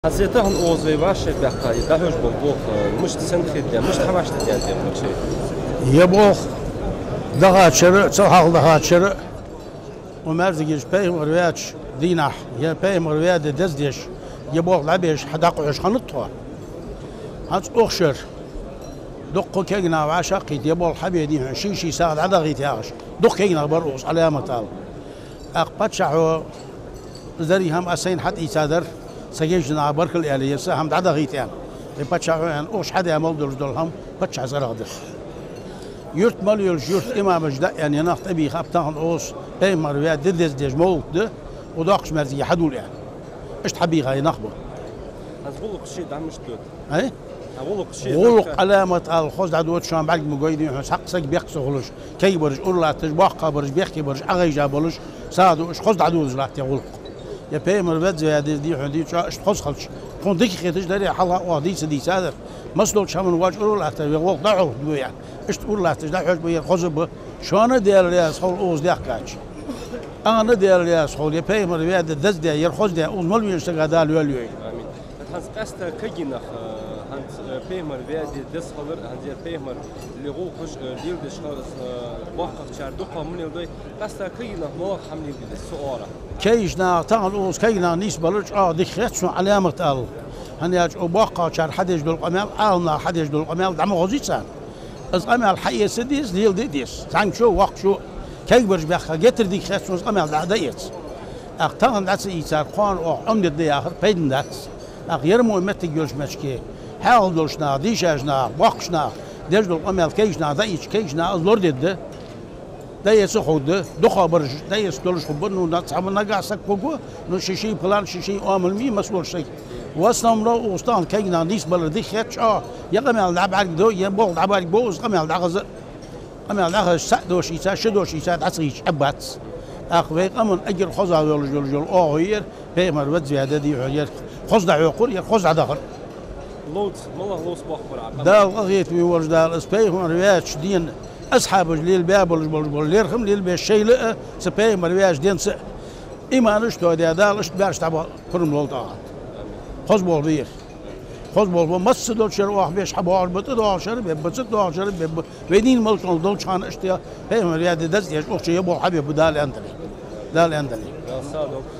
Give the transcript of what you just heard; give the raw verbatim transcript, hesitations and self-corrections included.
Хьажал, тахан укхаза вай вӀашагӀбаьккха, из дӀахьош бола болх, мишта, сенна хетадаьд, мишта хьамаштадаьд ер болх? Ер болх дахачара, цул хьалха дахачара, укх маьждигаш пайхамар ваьча дийнахьа, е пайхамар ваь ди дездеш, ер болх дӀабеш, хьадаккха хьожаш хиннад тхо. ХӀанз укх шера дукха кагий нах вӀашагӀкхийтта, ер болх хьабе, дий хьона, ший-ший сагӀа дӀадахийта яхаш, дукха кагий нах бар укхаза Ӏаламат ала. ТӀаккха паччахьо, из дарий хӀама аз сайна хьатӀаийца дар, са кагийча наха баркал аьле, ер са хӀама дӀадахийта аьнна. Е паччахьо аьнна, укхаза хьадаь мел долаш дола хӀама паччахьа цӀерагӀа да. Юрт мел йолаш, юрта имамаша дӀааьнна, ер нах тӀабийха, тӀаккха тахан укхаза пайхамар ваь ди дездеш мовлат да, укх доккхача маьждиге хьадувла аьнна. Иштта хьабийха ер нах ба. ХӀанз гӀулакх ший дӀа мишта дода? Ай? ГӀулакх ший гӀулакх дӀа. Ӏаламат ала хоза дӀадода, шоана бӀарг ма гой, дий хьона, цхьаккха саг бехк ца хулаш, кагий бараш ура латташ, боккхий бараш, бехке бараш Ӏохайша болаш, сагӀа дуаш, хоза дӀадодаш латт ер гӀулакх. Ер пайхамар веза ваь ди, дий хьона, дий, чӀоагӀа иштта хоза хилча, тхона дика хеташ дар, хьалха оаха дийца-дийца дар. Массадолча хӀаман вож ура латта, вай гӀулакх дӀахьош ба аьнна. Иштта ура латташ дӀахьош ба, ер хоза ба. Шоана Даьла раьза хилва укхаза даьхкача. Ана Даьла раьза хилва, ер пайхамар ваь ди деза ди, ер хоза ди, укхаза мел венача сага Дала йоалаю. Амин. ХӀанз къаьстта кагий нах, э, хӀанз, э, пайхамар ваь ди деза хилар, хӀанз ер пайхамар ле гӀулакхаш, э, леладеш хилар, э, боккхагӀчар дукха ма леладой, къаьстта кагий нах малагӀа хӀама леладе деза цу оагӀорахьа? Кагийча наха, тахан укхаза кагий нах нийсбалар чӀоагӀа дика хет сона, Ӏаламат ала. ХӀана аьлча, укх боккхагӀчар хьадеш дола къамаьл, Ӏаламнаха хьадеш дола къамаьл дӀа ма хозий царна. Из къамаьл хьаэца деза, леладе деза. ЗӀамига а, воккхага а, кагий бараш баьхка геттара дика хет сона из къамаьл дӀа-, дӀаэца. ТӀаккха тахан дӀа ца ийцар, кхоана оаха Ӏомаде да яхар пайдана дац. ТӀаккха ер мо моттиг йолча моттиге, хьаькъал долча наха, дийшача наха, боккхача наха деш дола къамаьл кагийча наха дӀаийцача, кагийча наха из лораде да. ДӀаэца ховргда, дукхагӀбараш дӀаэца долаш хургба, ну, нагахьа цхьа ма нагахьа саг хургва, ну, ший-ший план, ший-ший оамал ма йий массадолча сага. В основном укхаза тахан кагий нах нийсбалар дика хет чӀоагӀа, е къамаьл дӀа бӀаргадо, е болх дӀа бӀаргабо, из къамаьл дӀахаза. Къамаьл дӀахазача, цаӀ дош ийца, ши дош ийца дӀа ца хийтача Ӏеббац. ТӀаккха вай къаман эггара хоза йолаш йола оагӀув я ер, пайхамар веза ваь ди, дий хьона, ер хоза дӀахьокхар, ер хоза дӀадахар. Ловца, малагӀа ловца боахкабар Ӏа къаман? Дала къахетаме волча Дала, из пайхамар ваьча ден асхьабаша лелабаь болаш болаш бола лерхӀам лелабеш шоайла а, цу пайхамар ваьча денца а иманаш тоадаь, Дала иштта баьраш дӀабоаккхара пурам лолда тӀаккха. Хоза болх ба ер. Хоза болх ба, массадолчар оаха беш хьабоагӀаш ба, тӀадоагӀачар бебба, цӀадоагӀачар бебба. Вай дийна мел чӀоагӀа долча хана иштта пайхамар ваь ди деза деш, укх чу ер болх хьабергба Дала аьнна дале. Дала аьнна дале. Дала сагӀа долда.